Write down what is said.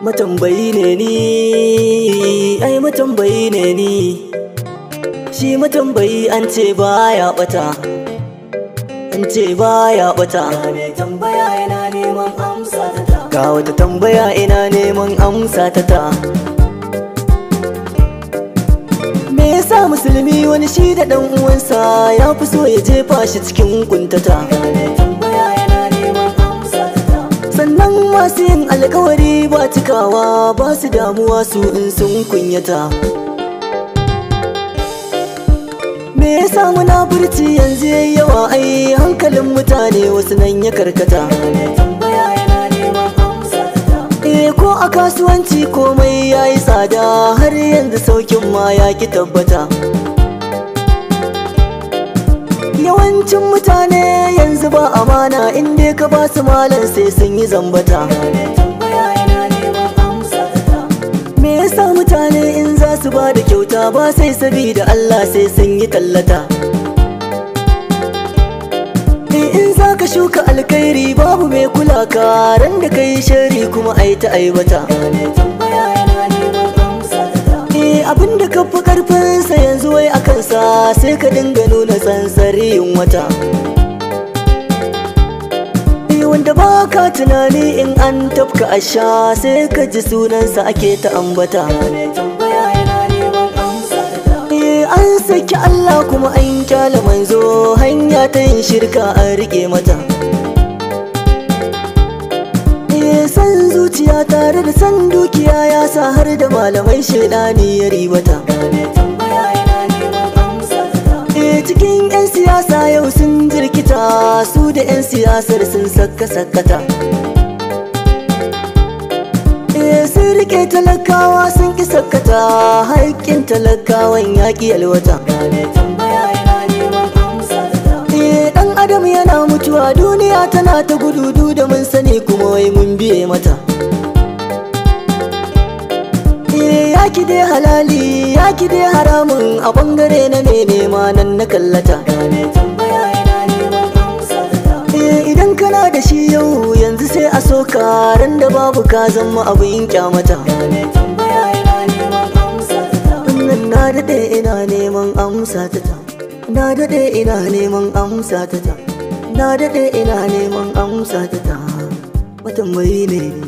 Matambayi ne ni, ai matambayi ne ni. Shi matambayi an ce baya bata, an ce baya bata. Tambaya ina neman amsa ta ta. Ga wata tambaya ina neman amsa ta ta. Me yasa musulmi wani shi da dan uwansa ya fi so ya jefa shi cikin kuntata? Tambaya ina neman amsa ta ta. Sannan masu yin alkawari ba cikawa, ba su damuwa su in sun kunyata. Me yasa munafurci yanzu yayi yawa, ai hankalin mutane wasu nan ya karkata? Tambaya ina neman amsa ta ta. Eh, ko a kasuwanci komai yayi tsada, har yanzu saukin ma ya ki tabbata. Yawancin mutane yanzu ba amana, in dai ka ba su malam sai sun yi zambata. Tambaya ina neman amsa ta ta. Me yasa mutane in za su ba da kyauta ba sai sabida Allah sai sun yi tallata? Eh, in za ka shuka alkhairi babu mai kula ka, ran da kai shari kuma ai ta aibata. Tambaya ina neman amsa ta ta. Eh, abinda ka fi karfinsa yanzu wai a kansa sai ka dinga nuna tsantsar yin wata. Eh, wanda ba ka tunani in an tafka asha sai ka ji sunansa ake ta ambata. Tambaya ina neman amsa ta ta. Eh, an saki Allah kuma an kyale manzo, hanya ta yin shirka an rike mata. Eh, san zuciya tare da san dukiya ya sa har da malamai shaidani ya ribata. Tambaya ina neman amsa ta ta. Eh, cikin 'yan siyasa yau sun jirkita, su da 'yan siyasar sun saka sakata. Eh, sun rike talakawa sun ki sakata, haƙƙin talakawan ya ƙi yalwata. Tambaya ina neman amsa ta ta. Eh, ɗan adam yana mutuwa duniya tana ta gududu da mun sani kuma wai mun biye mata. Eh, ya ki dai halali ya ki dai haramun, a bangare na mai nema nan na kallata. Tambaya ina neman amsa ta ta. Eh, idan kana da shi yau yanzu sai a soka, ran da babu ka zama abin kyamata. Tambaya ina neman amsa ta ta. Wannan na daɗe ina neman amsa ta ta. Na daɗe ina neman amsa ta ta. Na daɗe ina neman amsa ta ta. Matambayi ne ni.